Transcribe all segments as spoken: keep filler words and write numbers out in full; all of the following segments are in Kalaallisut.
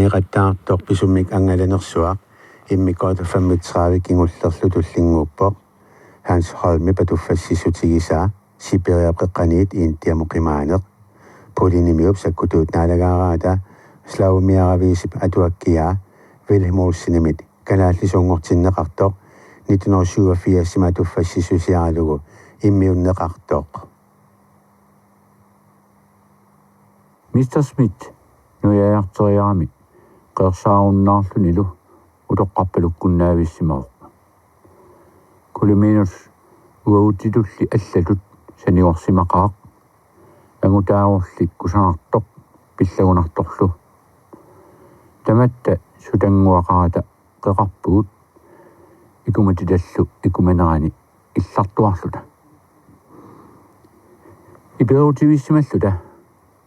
Neqattaartoq pisumik angalanersuaq immikkoortoq femogtredive kingullerlu tullinnguuppoq. Hans Holmip atuffassissutigisaa Sibiriap qeqqaniit Indiamut qimaaneq. Polenimiup sakkutuut naalagaaraata Slavumiaravisip atuakkiaa Vilhelm Olsenimit kalaallisuunngortinneqartoq nitten hundrede syvogfirsimi atuffassissusiaralugu immiunneqartoq. Mister Smith nuiajarteriarami qeersaarunnaarlunilu utoqqarpalukkunnaavissimavoq. Kolemenus uagutsitulli allatut sanigorsimaqaaq, angutaarulli kusanartoq pillagunartorlu. Tamatta sutannguaqarata qeqarpugut ikumatitallu ikumanerani illartuarluta. Iperutivissimalluta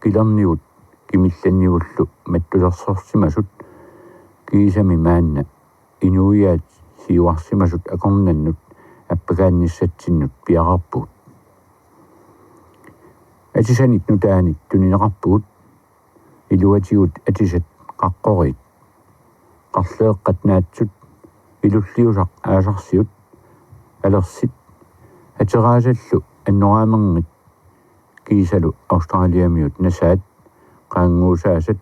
kilernigut kimillannigullu mattusersorsimasut kiisami maanna inuiaat siuarsimasut akornannut appakaannissatsinnut piareerpugut. Atisanik nutaanik tunineqarpugut, iluatigut atisat qaqqoriit, qarleeqqat naatsut, ilulliusaq aasarsiut, alersit, ateraasallu annoraamerngit kiisalu Australiamiut nasaat, qaannguusaasat,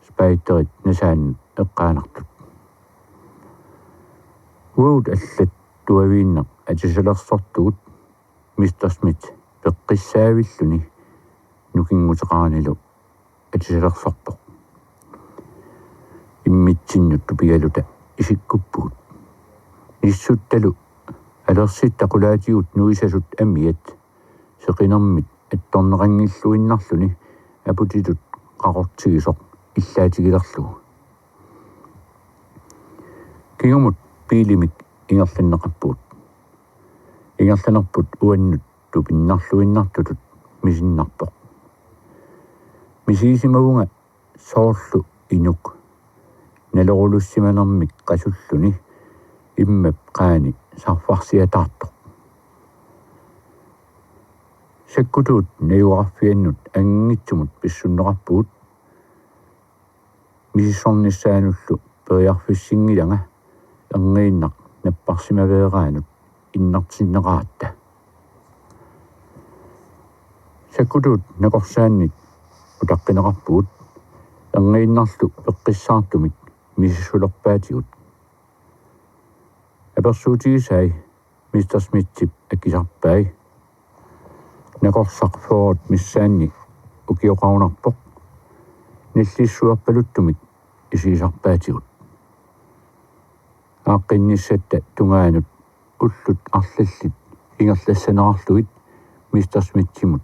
spideret nasaannut eqqaanartut. Uagut allat tuaviinnaq atisalersortugut Mister Smith peqqissaavilluni nukinguteqaranilu atisalersorpoq. Immitsinnut tupigaluta isikkuppugut. Nissuttalu alersitta qulaatigut nuisasut amiat seqinermit attorneqanngilluinnarluni aputitut qaqortigisoq illaatigilerlugu. Kingumut biilimik ingerlanneqarpugut. Ingerlanerput uannut tupinnarluinnartutut misinnarpoq. Misigisimavunga soorlu inuk nalorulissimanermik qasulluni immap qaani sarfarsiataartoq. Sakkutuut najugaqarfiannut anginngitsumut pissunneqarpugut. Misissornissaanullu periarfissinngilanga erniinnaq napparsimaveeraanut innertinneqaratta. Sakkutuut nakorsaannik utaqqineqarpugut, erniinnarlu peqqissaartumik misissulerpaatigut. Apersuutigisai Mister Smithip akisarpai. Nakorsaq fyrret missaanni ukioqarunarpoq. Nallissuerpaluttumik isigisarpaatigut. Aaqqinnissatta tungaanut ullut arlallit ingerlassanerarlugit Mister Smithimut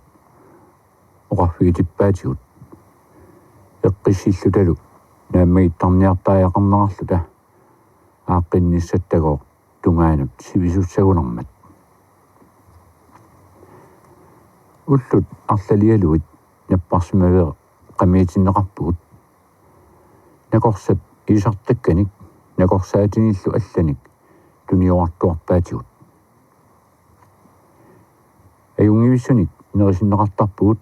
oqarfigitippaatigut. Eqqissillutalu naammagittarniartariaqarnerarluta aaqqinnissattagooq tungaanut sivisussagunarmat. Ullut arlalialuit napparsimaveeq qamiitinneqarpugut. Nakorsap iisartakkanik nakorsaatinillu allanik tuniorartuarpaatigut. Ajunngivissunik nerisinneqartarpugut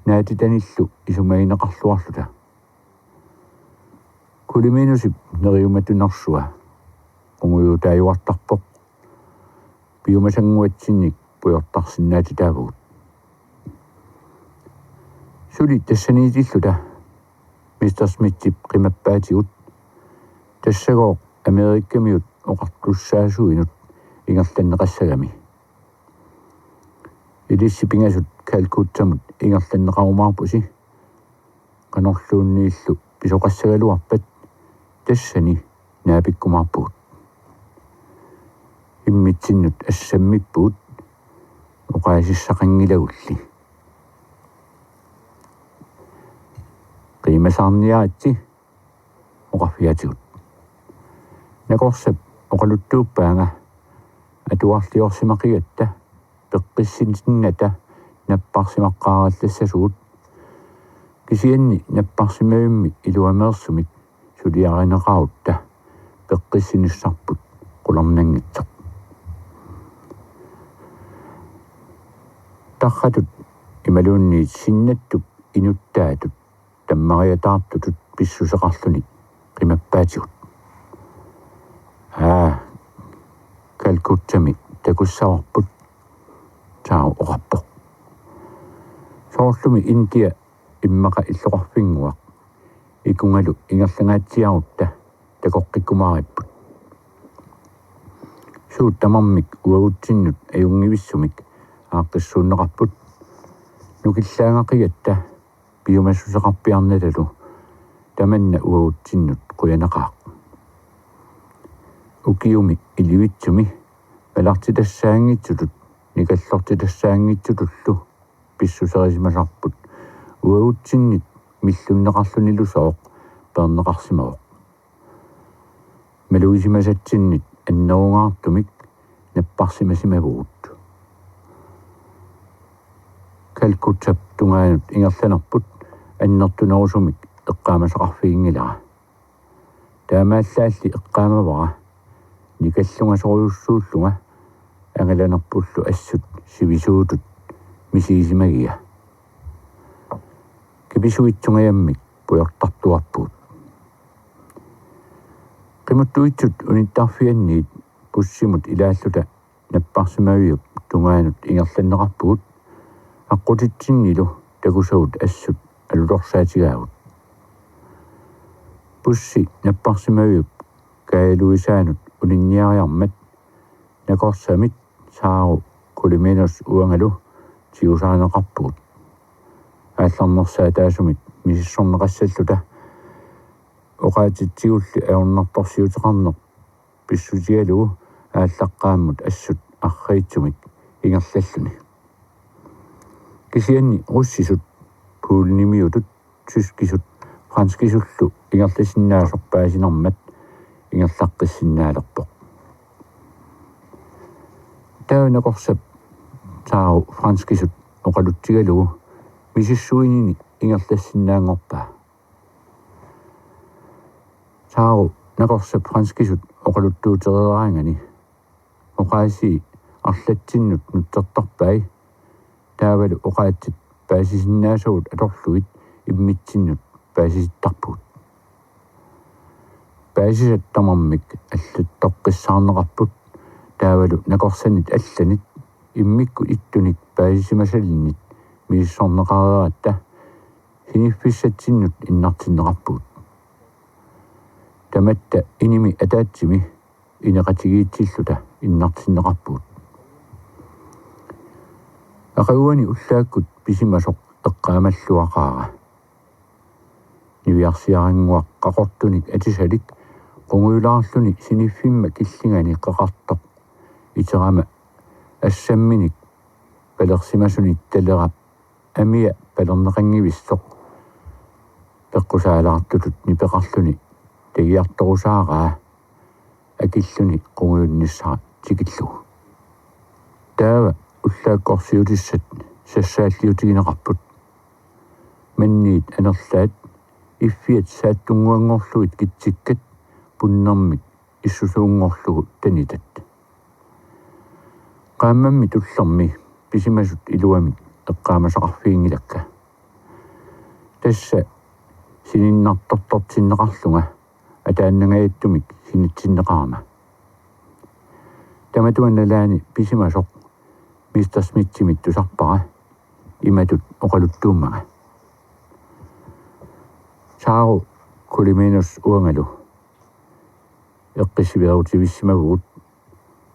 naatitanillu isumagineqarluarluta. Kuliminusip neriumatunersua qungujutaajuartarpoq. Piumasannguatsinnik pujortarsinnaatitaavugut. Suli tassaniitilluta Mister Smithip qimappaatigut, tassagooq Amerikamiut oqartussaasuinut ingerlanneqassagami. Ilissi pingasut Calcuttamut ingerlanneqarumaarpusi, qanorluunniillu pisoqassagaluarpat tassani naapikkumaarpugut. Immitsinnut assammippugut oqaasissaqanngilagulli. Qiimasaarniaritsi, oqarfigaatigut. Nakorsap oqaluttuuppaanga atuarliorsimaqigatta peqqissisinnata napparsimaqqaarallassasugut, kisianni napparsimavimmi iluameersumik suliarineqarutta peqqissinissarput qularnanngitsoq. Tarratut imaluunniit sinnattup inuttaatut tammariataartutut issuseqarluni qimappaatigut. Aa, Calcuttami takussavarput, Taro oqarpoq. Soorlumi India immaqa illoqarfinnguaq ikungalu ingerlangaatsiarutta takoqqikkumaaripput. Suut tamarmik uagutsinnut ajunngivissumik aaqqissuunneqarput. Nukillaangaqigatta piumassuseqarpiarnatalu tamanna uagutsinnut qujanaqaaq. Ukiumi ilivitsumi malartitassaanngitsutut nikallertitassaanngitsutullu pissuserisimasarput uagutsinnit millunneqarlunilusooq peerneqarsimavoq. Malugisimasatsinnit annerungaartumik napparsimasimavugut. Calcuttap tungaanut ingerlanerput annertunerusumik eqqaamasaqarfiginngilara. Taamaallaalli eqqaamavara nikallungasorujussuullunga angalanerpullu assut sivisuutut misigisimagiga. Kipisuitsungajammik pujortartuarpugut. Qimuttuitsut unittarfianniit bussimut ilaalluta napparsimaviup tungaanut ingerlanneqarpugut, aqqutitsinnilu takusavut assut alutorsaatigaavut. Bussi napparsimaviup kaajaluisaanut uninniariarmat nakorsamit Taro Kuliminus uangalu tigusarineqarpugut. Aallarnersaataasumik misissorneqassalluta oqaatsitsigulli ajornartorsiuteqarneq pissutigalugu aallaqqaammut assut arriitsumik ingerlalluni. Kisianni russisut, Polenimiutut, tyskisut franskisullu ingerlasinnaasoq paasinermat ingerlaqqissinnaalerpoq. Taava nakorsap Taro franskisut oqalutsigalugu misissuinini ingerlassinnaanngorpaa. Taro nakorsap franskisut oqaluttuutereeraangani oqaasii arlatsinnut nutsertarpai, taavalu oqaatsit paasisinnaasavut atorlugit immitsinnut paasisittarpugut. Paasisat tamarmik allattoqqissaarneqarput, taavalu nakorsanit allanit immikkut ittunik paasisimasalinnit misissorneqareeratta siniffissatsinnut innartinneqarpugut. Tamatta inimi ataatsimi ineqatigiitsilluta innartinneqarpugut. Aqaguani ullaakkut pisimasoq eqqaamalluaqaara. Niviarsiarannguaq qaqortunik atisalik qungujulaarluni siniffimma killingani qeqartoq iterama assamminik palersimasunik talera amia palerneqanngivissoq peqqusaalaartutut nipeqarluni tagiartorusaaraa akilluni qungujunnissara tikillugu. Taava ullaakkorsiutissat sassaalliutigineqarput. Manniit anerlaat iffiat saattunnguanngorlugit kitsikkat punnermik issusuunngorlugu tanitat. Qaammammit tullermi pisimasut iluamik eqqaamasaqarfiginngilakka. Tassa sininnartortortinneqarlunga ataannangajattumik sinitsinneqarama. Tamatuma nalaani pisimasoq Mister Smithimit tusarpara imatut oqaluttuummanga: Taro Kuliminus uangalu eqqissivilerutivissimavugut.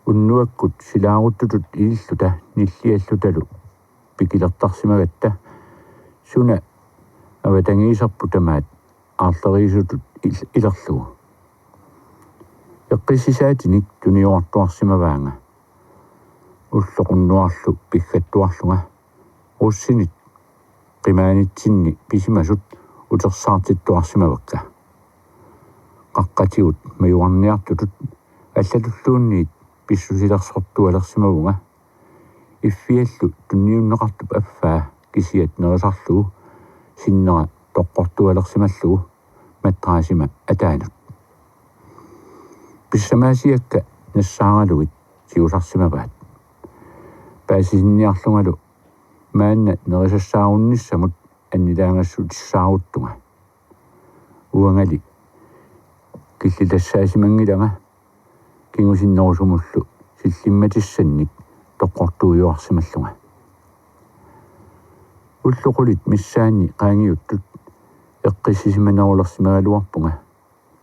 Unnuakkut silaaruttutut ililluta nilliallutalu pikilertarsimagatta suna avatangiiserput tamaat aarleriisutut il-, ilerlugu. Eqqissisaatinik tuniorartuarsimavaanga. Ulloq unnuarlu piggattuarlunga russinit qimaanitsinni pisimasut utersaartittuarsimavakka. Qaqqatigut majuarniartutut allatulluunniit pissusilersortualersimavunga. Iffiallu tunniunneqartup affaa kisiat nerisarlugu sinnera toqqortualersimallugu madraasima ataanut. Pissamaasiakka nassaaralugit tigusarsimavaat. Paasisinniarlungalu maanna nerisassaarunnissamut annilaangassutissaaruttunga. Uangali killitassaasimanngilanga kingusinnerusumullu sillimmatissannik toqqortuujuarsimallunga. Ullut qulit missaanni qaangiuttut eqqissisimanerulersimagaluarpunga,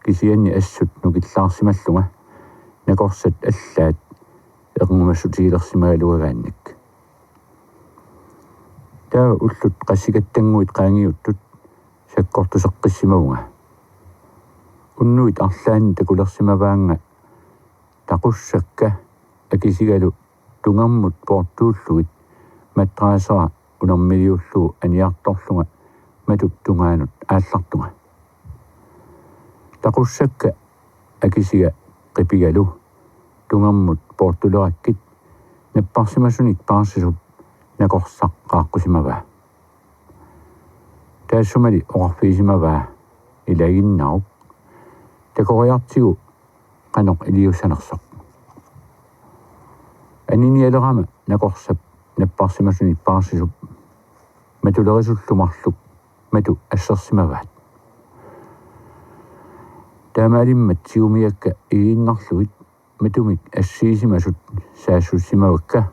kisianni assut nukillaarsimallunga nakorsat allaat erngumassutigilersimagaluagaannik. Taava ullut qassikattannguit qaangiuttut sakkortuseqqissimavunga. Unnuit arlaanni takulersimavaannga taqussakka akisigalu tungermut poortuullugit madraasera unermiliullugu aniartorlunga matup tungaanut aallartunga. Taqussakka akisiga qipigalu tungermut poortulerakkit napparsimasunik paarsisup nakorsaq qaaqqusimavaa. Taassumali oqarfigisimavaa ilagiinnaruk: Takoriartigu qanoq iliussanersoq. Aninialerama nakorsap napparsimasunik paarsisup matulerisullu marluk matu assersimavaat. Taamaalimmat tigumiakka igiinnarlugit matumik assiisimasut saassussimavakka,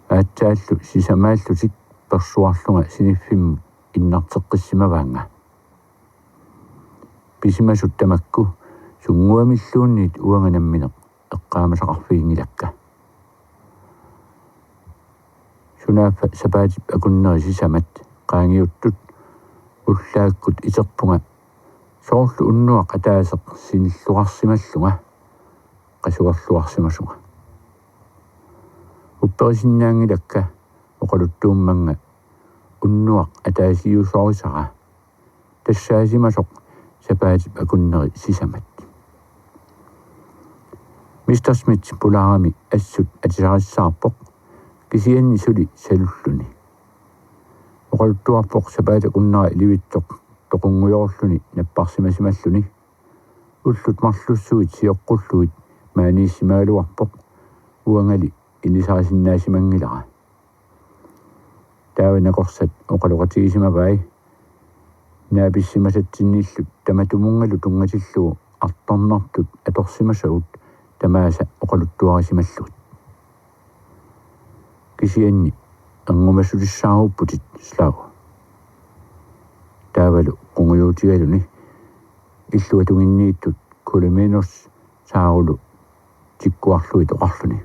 aatsaallu sisamaallutik persuarlunga siniffimmut innarteqqissimavaannga. Pisimasut tamakku sunnguamilluunniit uanga nammineq eqqaamasaqarfiginngilakka. Sunaaffa sapaatip akunneri sisamat qaangiuttut ullaakkut iterpunga soorlu unnuaq ataaseq sinilluarsimallunga qasuerluarsimasunga. Upperisinnaanngilakka oqaluttuummannga unnuaq ataasiusoorisara tassaasimasoq sapaatip akunneri sisamat. Mister Smith pulaarami assut atisarissaarpoq, kisianni suli salulluni. Oqaluttuarpoq sapaatip akunnera ilivitsoq toqunngujoorluni napparsimasimalluni. Ullut marlussuit sioqqullugit maaniissimagaluarpoq, uangali ilisarisinnaasimanngilanga. Taava nakorsat oqaloqatigisimavai naapissimasatsinnillu tamatumunngalu tunngatillugu artornartut atorsimasagut tamaasa oqaluttuarisimallugit. Kisianni erngumassutissaarupputit, Slav. Taavalu qungujuutigaluni illuatunginniittut Kuliminos Saarulu tikkuarlugit oqarluni: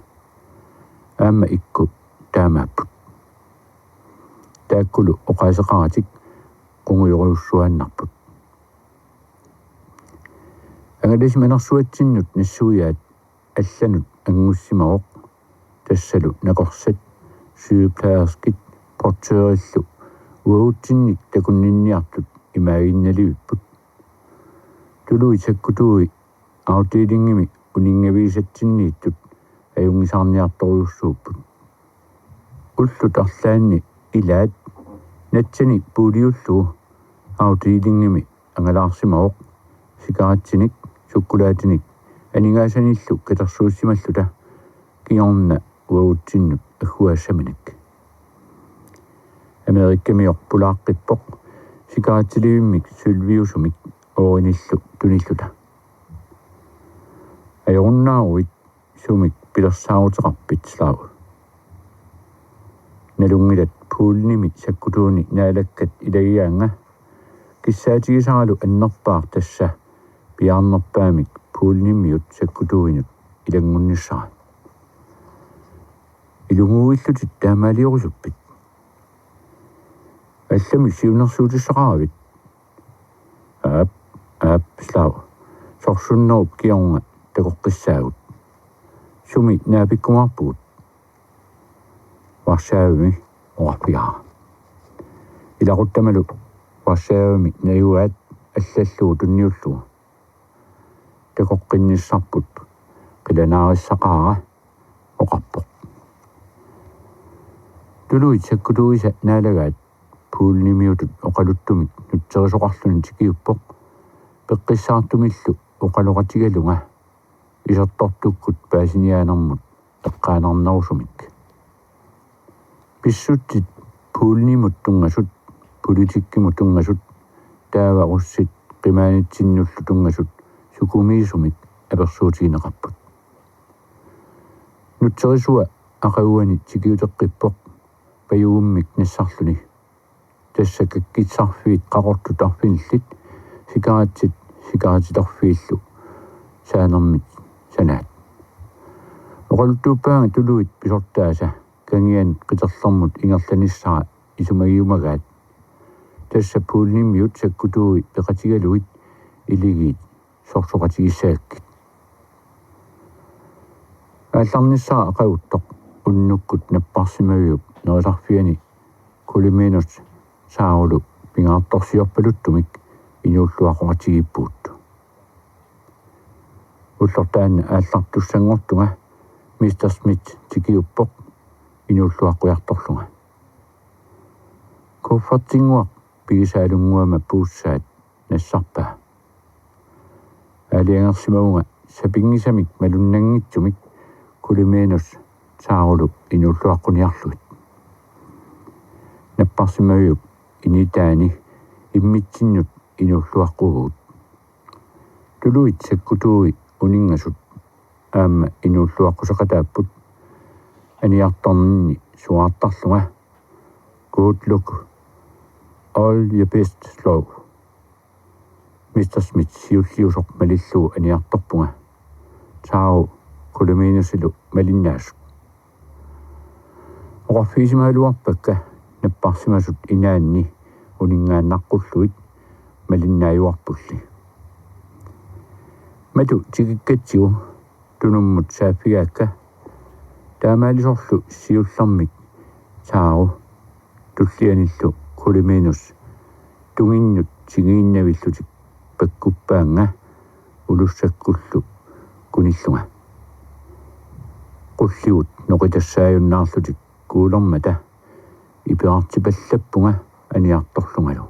Aamma ikku taamaapput. Taakkulu oqaaseqaratik qungujorujussuaannarput. Angalasimanersuatsinnut nassuiaat allanut anngussimavoq, tassalu nakorsat, sygeplejerskit, portørillu uagutsinnik takunninniartut imaaginnalivipput. Tuluit sakkutuui afdelingimi uninngavigisatsinniittut ajunngisaarniartorujussuupput. Ullut arlaanni ilaat natsani puuliullugu afdelingimi angalaarsimavoq, sikaritsinik sukkulaatinik aningaasanillu katersuussimalluta kingorna uagutsinnut agguaassaminik. Amerikamioq pulaaqqippoq sikaritsilivimmik sølviusumik oorinillu tunilluta. Ajorunnaaruit sumik pilersaaruteqarpit, Slav? Nalunngilat poolinimi sakkutuuni naalakkat ilagigaannga. Kissaatigisaralu annerpaaq tassa piaarnerpaamik poolinimiut sakkutuuinut ilanngunnissara. Ilumuuillutit taamaaliorusuppit? Allamik siunnersuutissaqaravit? Aap, aap, Slav. Sorsunnerup kingorna takoqqissaagut. Sumi naapikkumaarpugut? Warszawami oqarfigaara. Ilaquttamalu Warszawami najugaat allallugu tunniullugu. Takoqqinnissarput qilanaarissaqaara, oqarpoq. Tuluit sakkutuisa naalagaat poolinimiutut oqaluttumik nutserisoqarluni tikiuppoq, peqqissaartumillu oqaloqatigalunga isertortukkut paasiniaanermut eqqaanarnerusumik. Pissutsit poolinimut tunngasut, politikkimut tunngasut, taava russit qimaanitsinnullu tunngasut sukumiisumik apersuutigineqarput. Nutserisua aqaguani tikiuteqqippoq pajugummik nassarluni. Tassa kakkissarfiit qaqortut arfinillit sikaritsit sikaritittarfiillu saanermit sanaat. Oqaluttuuppaanga tuluit pisortaasa kangianut qiterlermut ingerlanissara isumagiumagaat. Tassa puulnimiut sakkutuui peqatigalugit iligiit sorsoqatigissagakkit. Aallarnissara aqaguttoq unnukkut napparsimaviup nerisarfiani Kuliminus Saarulu pingaartorsiorpaluttumik inuulluaqoqatigiippugut. Ullortaanna aallartussanngortunga Mister Smith tikiuppoq inuulluaqqujartorlunga. Kuffertinnguaq pigisaalunnguama puussaat nassarpaa. Aalajangersimavunga sapinngisamik malunnanngitsumik Kuliminus Saarulu inuulluaqquniarlugit. Napparsimaviup initaani immitsinnut inuulluaqquvugut. Tuluit sakkutuui uninngasut aamma inuulluaqquseqataapput aniartorninni suaartarlunga: "Good luck. All your best, Slow." Mister Smith siulliusoq malillugu aniartorpunga: "Taaru, Kuliminusilu malinnaasut." Oqarfigisimagaluarpakka napparsimasut inaanni uninngaannaqqullugit malinnaajuarpulli. Matu tikikkatsigu tunummut saaffigaakka. Taamaalisorlu siullermik Taaru tullianillu Kuliminus tunginnut tingiinnavillutik pakkuppaannga ulussakkullu kunillunga. Qulligut noqitassaajunnaarlutik kuulermata iperartipallappunga aniartorlungalu.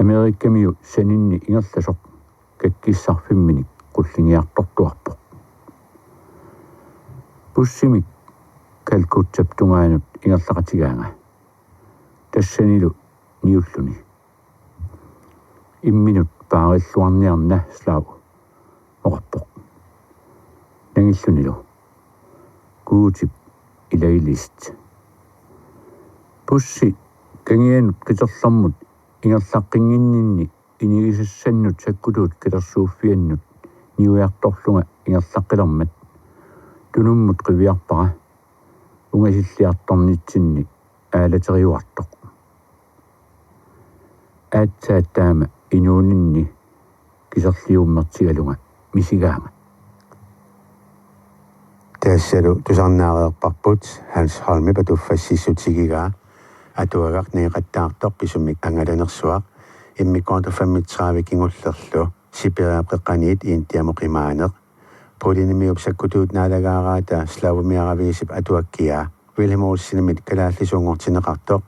Amerikamiu saninni ingerlasoq kakkissarfimminik qulligiartortuarpoq. Bussimik Calcuttap tungaanut ingerlaqatigaanga, tassanilu niulluni. "Imminut paarilluarniarna, Slav," oqarpoq. Nangillunilu: "Guutip ilagilissi." Bussi kangianut qiterlermut ingerlaqqinnginninni inigisassannut sakkutuut katersuuffiannut niuiartorlunga ingerlaqqilermat tunummut qiviarpara ungasilliartornitsinni aalateriuartoq. Aatsaat taama inuuninni kiserliummertigalunga misigaanga. Tassalu tusarnaareerparput Hans Holmip atuffassissutigigaa atuagaq nangeqattaartoq Pisumik angalanersuaq, immikkoortoq femogtredive kingullerlu Sibiriap qeqqaniit Indiamut qimaaneq. Puulinimiup sakkutuut naalagaaraata Slavimiaraviisip atuakkiaa Vilhelm Olsenimit kalaallisuunngortinneqartoq